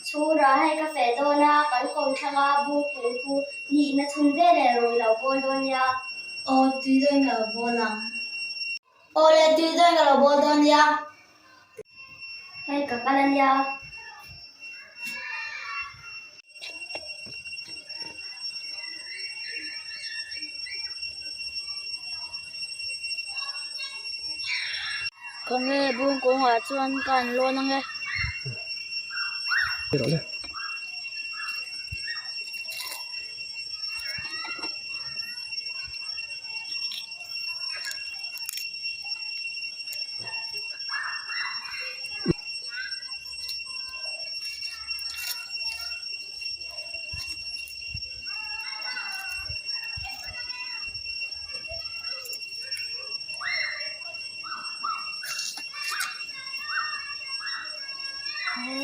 Chhura hei ka feh dawn a, kan kawmthlang a bung kung khu nihna chhun veleh rawn lo bawl dawn nia. Aw tui dawn ka lo bawl ang. Aw le tui dawn ka lo bawl dawn nia. Hei ka kal a nia. Khawnge bung kawngah chuan ka han lawn ange.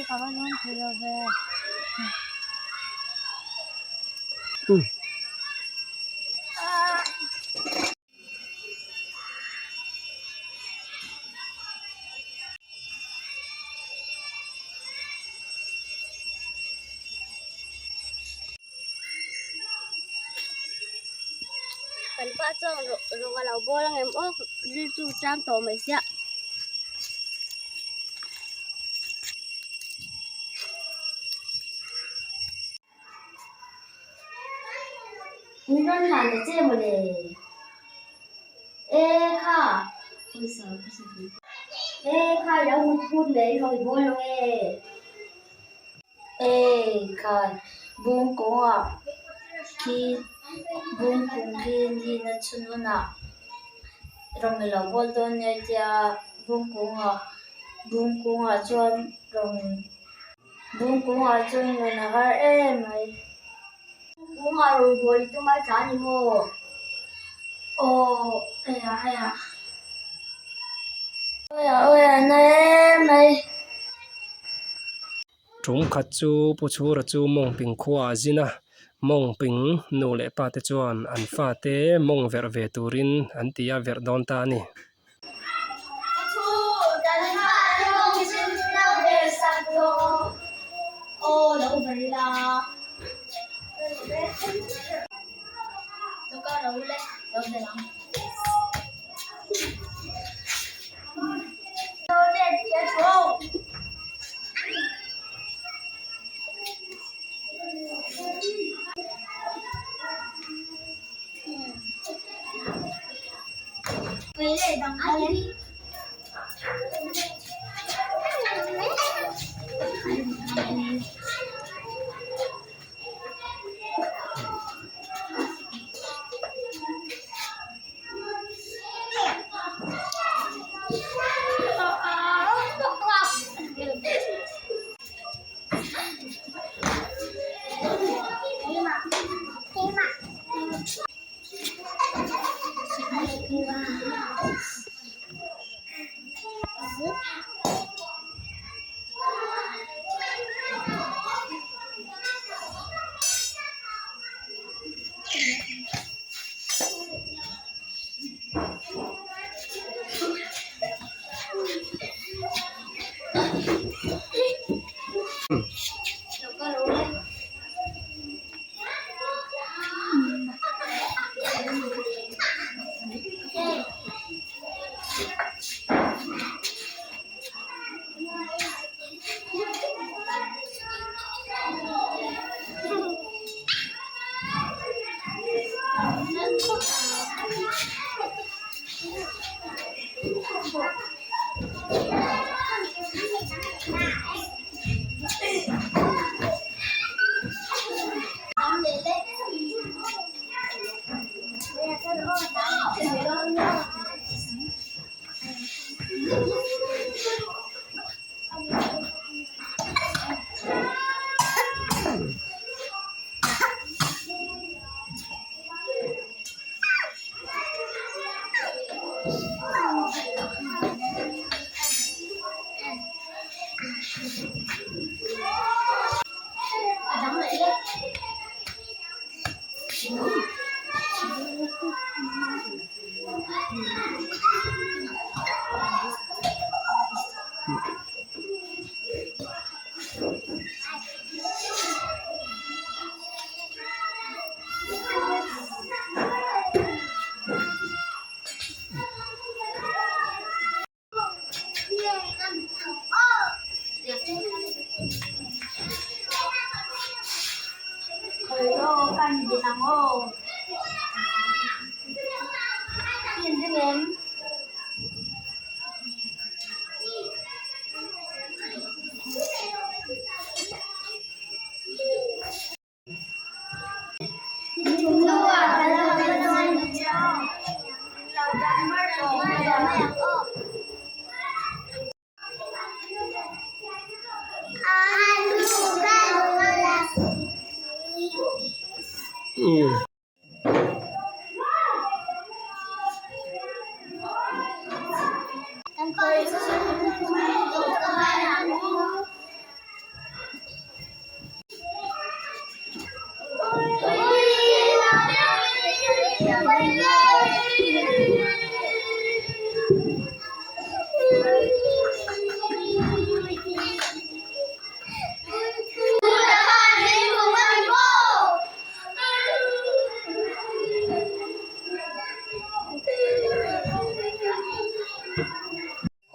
Ka va lawn thei lo ve. Kan pa chuan rawng a lo bawl ang em aw ril chu tlang tawh mai sia. Min rawn hlan ta che mawle. E kha E kha i lo hmu phut mai rawng i bawl lo nge. E khai bung kawngah khi bung kung khi nihna chhun hunah rawng i lo bawl dawn nia tia bung kungah bung kungah chuan rawng Bung kungah chuan ngun a har em mai. Bung kungah rawn bawl i tum a tla ni maw? Aw, eia eia. Awia awia na em mai. Tum khat chu Pu Chhura chu Mawngping khua a zin a, Mawngping nu leh pa te chuan an fate mawng verh ve turin an ti a verh dawn ta a ni.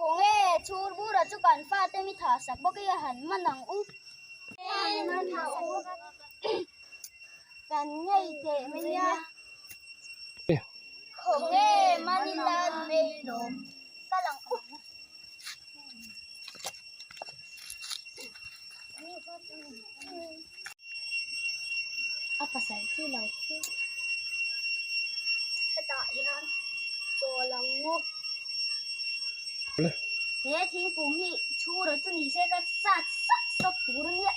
Khawnge chhur bura chu kan fate mi tha sak bawk i a han man ang u. Kan ngei teh mai a. Khawnge Manila mai lawm kal ang u. A pasal chu lo thi. Hetah hian chawl ang u. He thingkung hi chhura chu ni se ka sat sawk sawk tur a nia.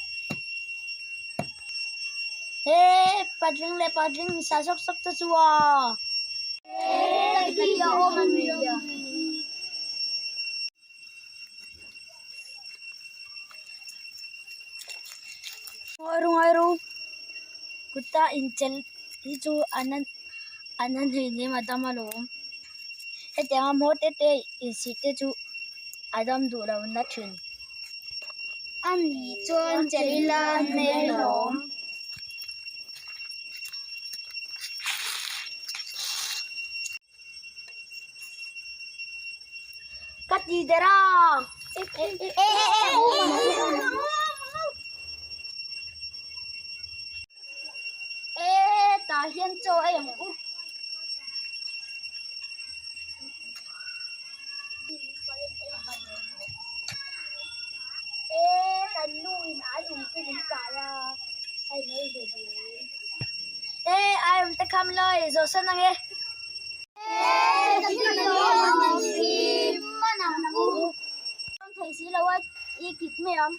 He patling leh patling ni sa sawk sawk te chu a. He khi a awm a nia. Ngairungairu kuta inchel hi chu an an han hei nem a dam alawm hetiang a hmawr te te insih te chu a dam duh lo na thin. A ni chuan chelh ila hmel lawm. Ka ti der a. E tah hian chaw ei ang u. E kan nu in ai um te min kai a hei mai ve ding. E ai um te kham lai zawh san ang e. Thei si lo a i kik mai ang.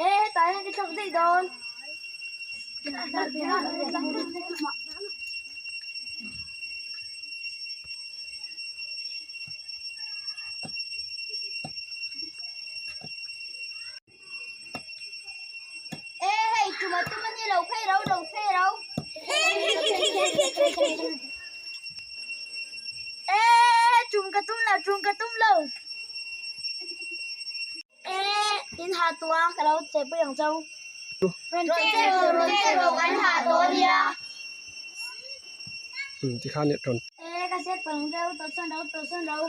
E hetah hian ka thlak daih dawn. E hei tuma tuma ni lo phei ro lo phei ro. E tum ka tum lo tum ka tum lo. E in ha tua ka lo che pui ang chau. Rawn che ro rawn che ro kan ha tawh nia. Tikhan rawn. E ka set pang reu tawh sawn ro tawh sawn ro.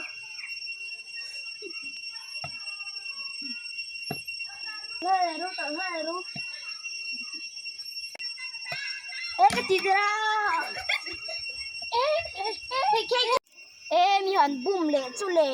E mi han bum leh chu le.